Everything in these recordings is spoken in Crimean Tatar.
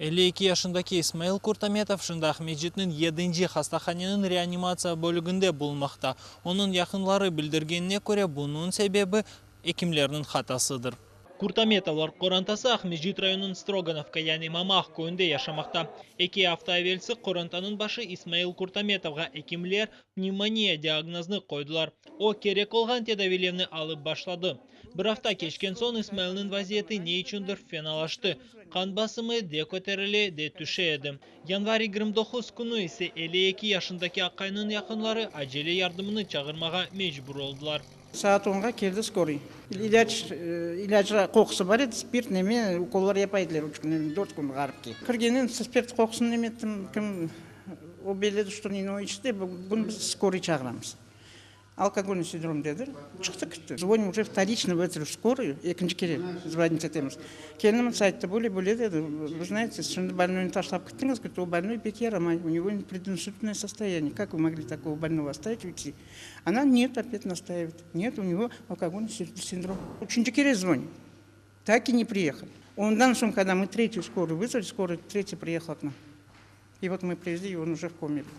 52 yaşındaki İsmail Kurtametov şimdi Aqmescitniñ yedinci hastahaneniñ reanimatsiya bölüginde bulunmaqta. Onıñ yaqınları bildirgenine köre, bunıñ sebebi ekimlerniñ hatasıdır. Kurtametovlar qorantası Aqmescit rayonınıñ Strogonovka, yani Mamaq köyünde yaşamaqta. Eki afta evelsi qorantanıñ başı İsmail Kurtametovğa ekimler pnevmoniya diagnozını qoydılar. O, kerek olğan tedaviylevni alıp başladı. Bir afta keçken soñ İsmailniñ vaziyeti ne içündir fenalaştı, qan basımı de köterile, de tüşe edi. Yanvar 29 künü ise 52 yaşındaki aqaynıñ yaqınları acele yardımını çağırmağa mecbur oldılar. Saat onğa keldi skoroy. İlâc, ilâc qoqusı bar edi, spirt neme, ukollar yapa ediler üç kün, dört kün ğaripke. Kirgenen spirt qoqusını neme ettim, kim, o belledi, что o içti, bugün biz skoroy çağıramız. Alkogольный синдром dedi, çıqtı ketti. Звоним уже вторично в эту скорую, ekinci kere звонить etemiz. Kelinimiz ayttı, böyle böyle dedi, вы знаете, şimdi больной nı taşlap kettiñiz, говорит, o больной pek yaramay, у него прединсультное состояние, как вы могли такого больного оставить, уйти? Она нет, опять настаивает, нет, у него алкогольный синдром. Üçünci kere звоним, так и не приехали. Ondan soñ, когда мы третью скорую вызвали, скорая третья приехала к нам. И вот мы привезли, и он уже в коме был.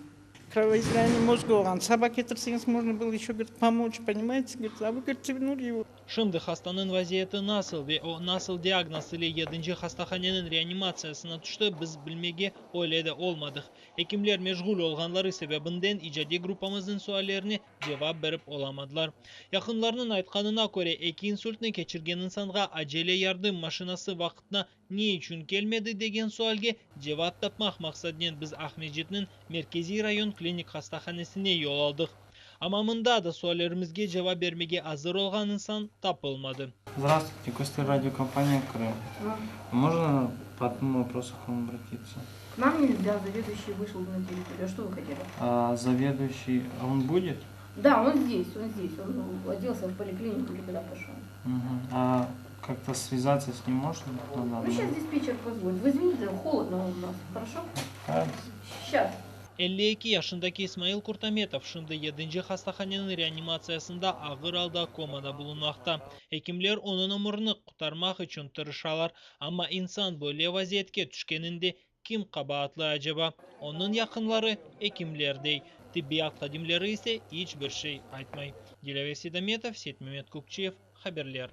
Кровоизлияние мозга olğan. Saba ketirseñiz, можно было еще, говорит, помочь, понимаете? Говорит, а вы, говорит, тянули его. Şimdi hastanıñ vaziyeti nasıl ve o nasıl diagnoz ile yedinci hastahaneniñ reanimatsiyasına tüşti, biz bilmege öyle de olmadıq. Ekimler meşğul olğanları sebebinden icadiy gruppamıznıñ suallerine cevap berip olamadılar. Yaqınlarınıñ aytqanına köre, eki insultnı keçirgen insanğa acele yardım maşinası vaqtına ne içün kelmedi degen sualge cevap tapmaq maqsadınen biz Aqmescitniñ Merkeziy rayon klinik hastahanesine yol aldıq. Amma mında da suallerimizge cevap bermege azır olğan insan tapılmadı. Здравствуйте, Костер радиокомпания Крым. Можно по одному вопросу к вам обратиться? К нам нельзя, заведующий вышел на территорию. А что вы хотели? А заведующий, он будет? Да, он здесь, он здесь. Он оделся в поликлинику или куда пошел. Мгм. А как-то связаться с ним можно? На Ну, данный сейчас диспетчер позвонит. Вы извините, холодно у нас, хорошо? момент? Сейчас. 52 yaşındaki İsmail Kurtametov şimdi yedinci hastahaneniñ reanimatsiyasında ağır alda komada bulunmaqta. Ekimler onıñ ömürini qurtarmaq içün tırışalar, amma insan böyle vaziyetke tüşkeninde kim qabaatlı aceba? Onıñ yaqınları ekimler dey. Tibbiyat hadimleri ise iç bir şey aytmay. Dilâver Seydametov, Seytmemet Kükçiyev, haberler.